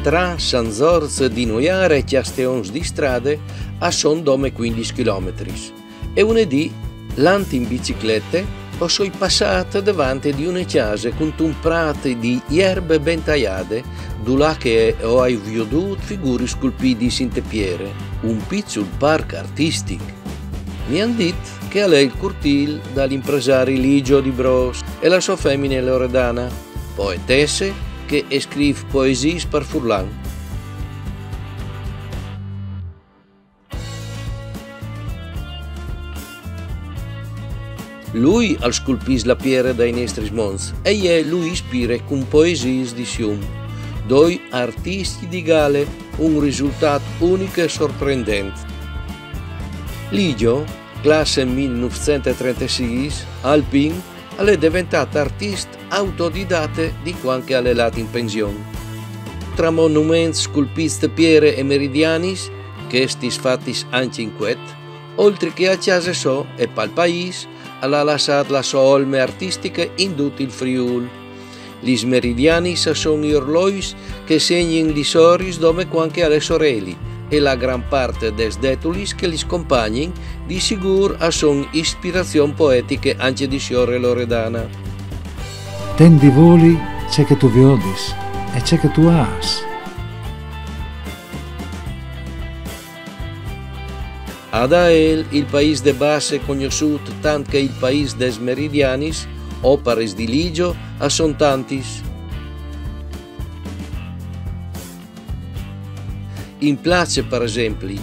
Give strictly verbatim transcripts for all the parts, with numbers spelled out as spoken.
Tra San Zorç di Noiâr e Cjasteons di Strade a son dome cuindis chilòmetris. E une dì, lant in biciclete, o soi passât devant di une cjase cuntun prât di jerbe ben taiade, dulà che o ai viodût figuris sculpidis inte piere, un piçul parc artistic. Mi àn dit che al è il curtîl dal impresari Ligio di Brôs e la sô femine Loredana, poetesse che e scrîf poesiis par furlan. Lui al sculpìs la piere dai nestris monts e jê lu ispire cun poesiis di sium. Doi artiscj di gale, un risultât unic e sorprendent. Ligio, classe mil nûfcent e trentesîs, alpin, al è deventât artist autodidate di cuant che al è lât in pension. Tra monuments sculpîts te piere e meridianis, chestis fatis ancje in cuet, oltri che a cjase sô e pal paîs, al à lassât la sô olme artistiche in dut il Friûl. Lis meridianis a son i orlois che segnin lis oris dome cuant che al è soreli, e la gran part des detulis che lis compagnin, di sigûr a son ispirazion poetiche ancje di siore Loredana. Ten di voli ce che tu viodis e ce che tu âs. Ad Ael, il paîs de Basse cognossût tant che il paîs des meridianis, oparis di Ligio a son tantis. In place, par esempli,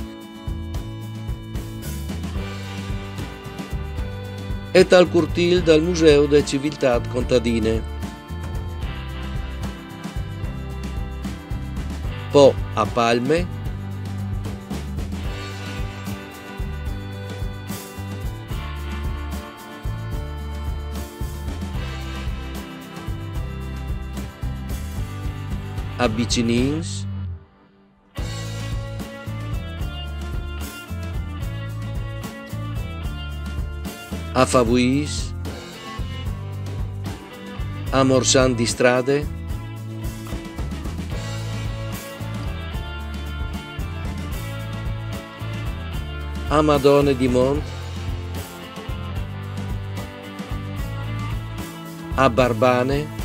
e tal curtîl dal Museu de Civiltât Contadine. Po a Palme, a Bicinins, a Favuis, a Morsan di Strade, a Madone di Mont, a Barbane,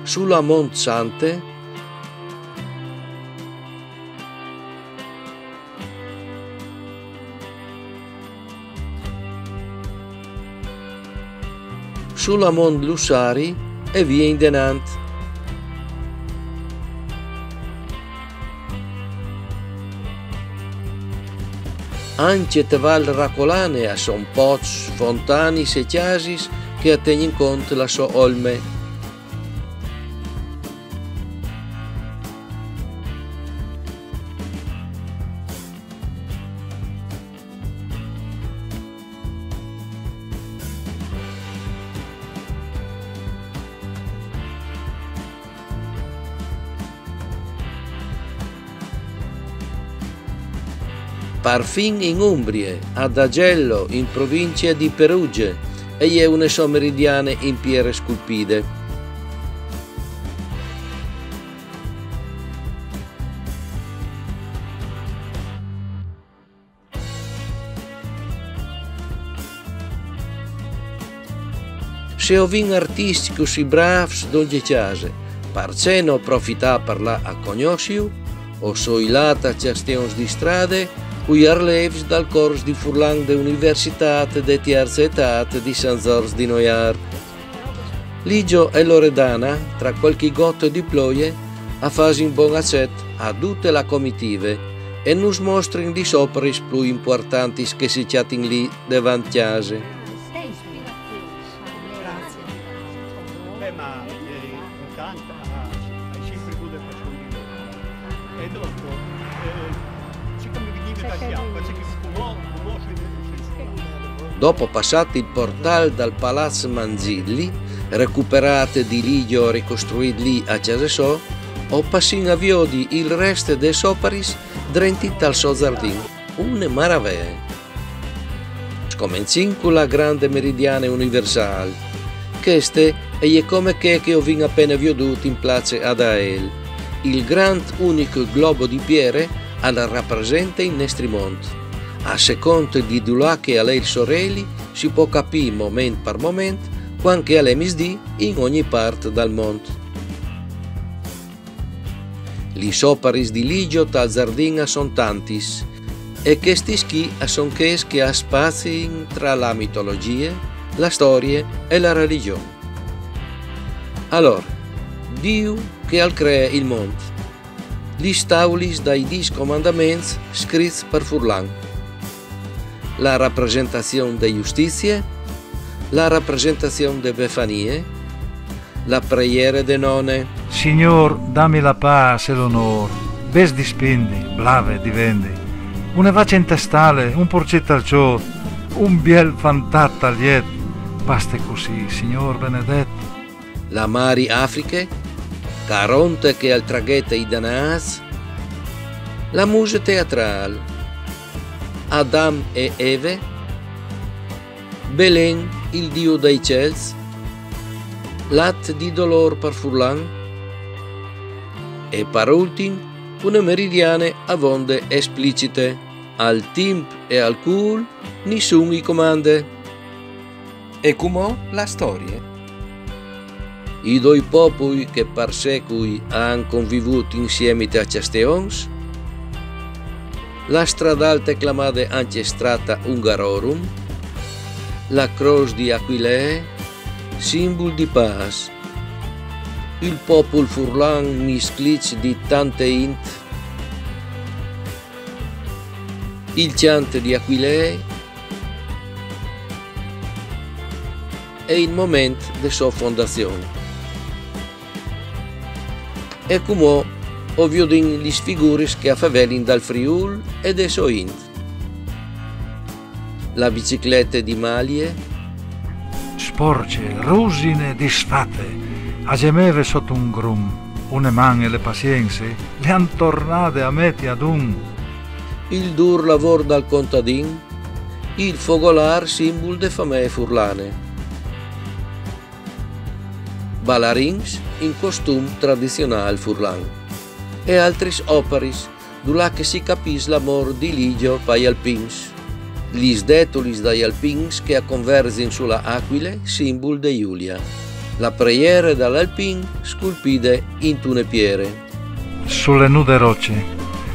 su la Mont Sante, su la Mont Lussari e vie indenant. Ancje te Val Racolane a son poçs, fontanis e cjasis che a tegnin cont la sô olme. Parfin in Umbrie, ad Agello, in provincie di Perugie, e je une sô meridiane in piere sculpide. Se o vin artiscj cussì brâfs dongje cjase, parcè no profitâ par lâ a cognossiju? O soi lât a Cjasteons di Strade, cui arlêfs dal cors di furlan de Universitât de tierce etât di San Zorç di Noiâr. Ligio e Loredana, tra cualchi gote di ploie, a fasin bon acet a dute la comitive e nus mostrin lis oparis plui impuartantis che si cjatin li devant cjase. Beh, ma, eh, intant, ah, ai simpri vût passiun di lôr. E dopo, eh, sicome mi vegnivi da cjâf, parcè che cumò, cumò soi Dopo passât il portâl dal Palaç Manzilli, recuperât di Ligio e ricostruît li a cjase sô, o passìn a viodi il rest des oparis drenti tal so zardin. Une maravee. Scomencìn cu la grande meridiane universâl. Cheste e je come chê che o vin apene viodût in place a Dael. Il grant unic globo di piere al rapresente il nestri mont. A secont di dulà che al è il soreli, si pò capî moment par moment cuant che al è misdì in ogni part dal mont. Lis oparis di Ligio tal zardin a son tantis, e chestis chi a son chês che a spazin tra la mitologjie, la storie e la religion. Alor, Diu che al cree il mont, lis taulis dai dîs comandaments scrits par furlan, la rapresentazion de justizie, la rapresentazion de Befanie, la preiere de none. Signôr, dami la pâs e l'onôr, bêçs di spindi, blave di vendi. Une vace inte stale, un porcit al çot, un biel fantat al jet, baste cussì, Signôr benedet. La mari Afriche, Caronte che al traghete i danâts, la muse teatrâl, Adam e Eve, Belen, il diu dai Celts, l'at di dolôr par furlan, e par ultin, une meridiane avonde esplicite, al timp e al cûl nissun i comande. E cumò la storie. I doi popui che par secui a àn convivût insiemi a Cjasteons, la stradalte clamade ancje Strata Hungarorum, la crôs di Aquilee, simbul di pâs, il popul furlan miscliç di tante int, il cjant di Aquilee e il moment de sô fondazion. E cumò o viodìn lis figuris che a fevelin dal Friûl e de sô int. La biciclete di Malie, sporce, rusine, disfate, a gemeve sot un grum, une man e le pazience le àn tornade a meti adun. Il dûr lavôr dal contadin, il fogolâr simbul de famee furlane. Balarins in costum tradizionâl furlan. E altris oparis dulà che si capìs l'amôr di Ligio pai alpins. Lis detulis dai alpins che a converzin su la Aquilee, simbul de Julia. La preiere dal alpin sculpide intune piere. Su le nude roce,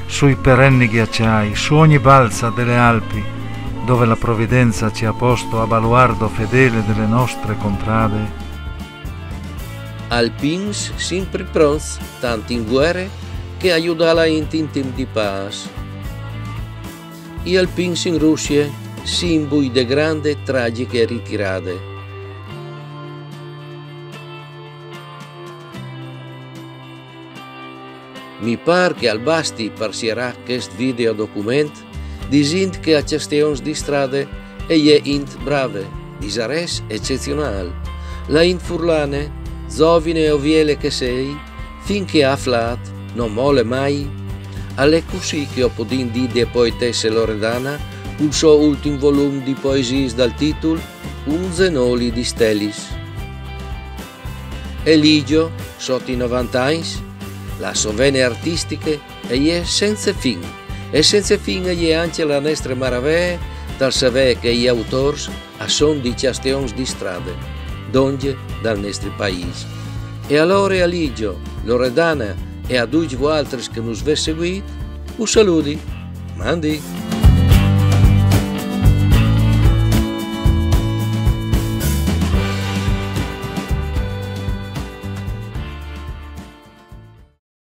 sui perenni ghiacciai, su ogni balza delle Alpi, dove la provvidenza ci ha posto a baluardo fedele delle nostre contrade. Alpins simpri pronts, tant in vuere che a judâ la int in timp di pâs. I alpins in Russie, simbui de grande tragjiche ritirade. Mi pâr che al basti par sierâ chest videodocument, disint che a Cjasteons di Strade e je int brave, disarès ecezionâl. La int furlane, zovine o viele che sei, fin che e à flât, no mole mai. Al è cussì che o podìn dî de poetesse Loredana, cul so ultin volum di poesiis dal titul Un zenoli di stelis. E Ligio, sot i novante agns, la sô vene artistiche e je cence fin. E cence fin e je ancje la nestre maravee dal savê che i autôrs a son di Cjasteons di Strade, dongje dal nestri paîs. E alore a Ligio, Loredana e a ducj voaltris che nus vês seguît, us saludi. Mandi!